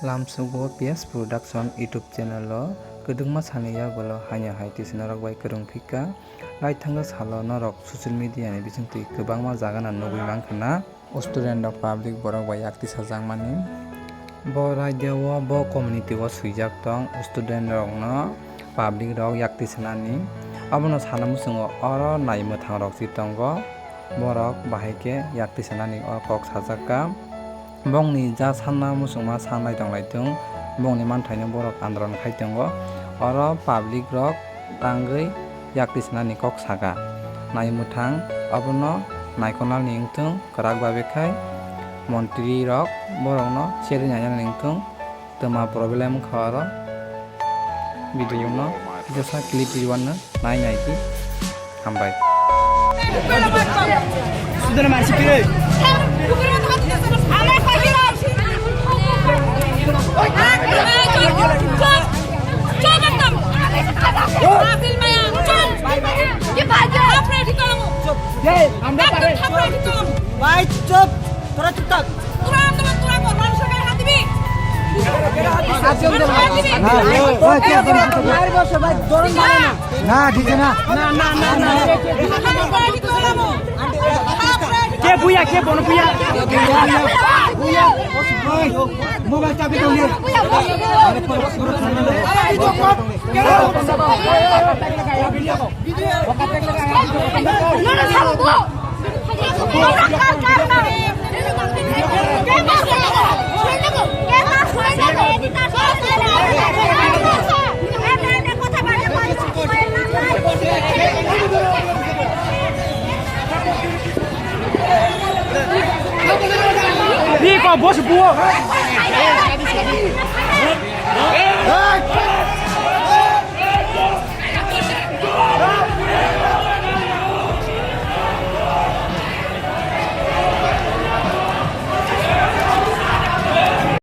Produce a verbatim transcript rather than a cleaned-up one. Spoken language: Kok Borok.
Lamsugo P S Production YouTube channel o kwdwkma salni yagulo haino hai twi se norok bai kwrwng phikha. Lai thangna salo norok social media ni bisingtwi kwbangma jaga no nugwi mankha na. Student rok public borok bai yak tisajakmani. Bo raida o, bo community o swijak tong student rokno public rok yak tisanani. Abono sana muchungo oro nai mwthang rok si tongo, borok bahai khe yak tisanani o kok sajakka. Bongni ja sanna muchungma sanlai tonglai tung, bongni manthaino borok andoron khai tongo. Oro public rok tangwi yak tisanani kok saka. Nai mwthang abono naikolnalni wngthung, kwrak babe khai montri rok borokno cherwi nainani wngthung, twma problem wngkha oro. Video no kisa sa clip rwui uanw. Nai nai di. Hambai. ভাই চুপ, তোরা চুপ থাক। না, দিছে না। না, না, না, না। কে বুয়া, কে বন বুয়া? বুয়া, বুয়া। ওই, মোবাইল চাবি দাও রে। আরে, পরে, পরে, পরে। Iko bos buo.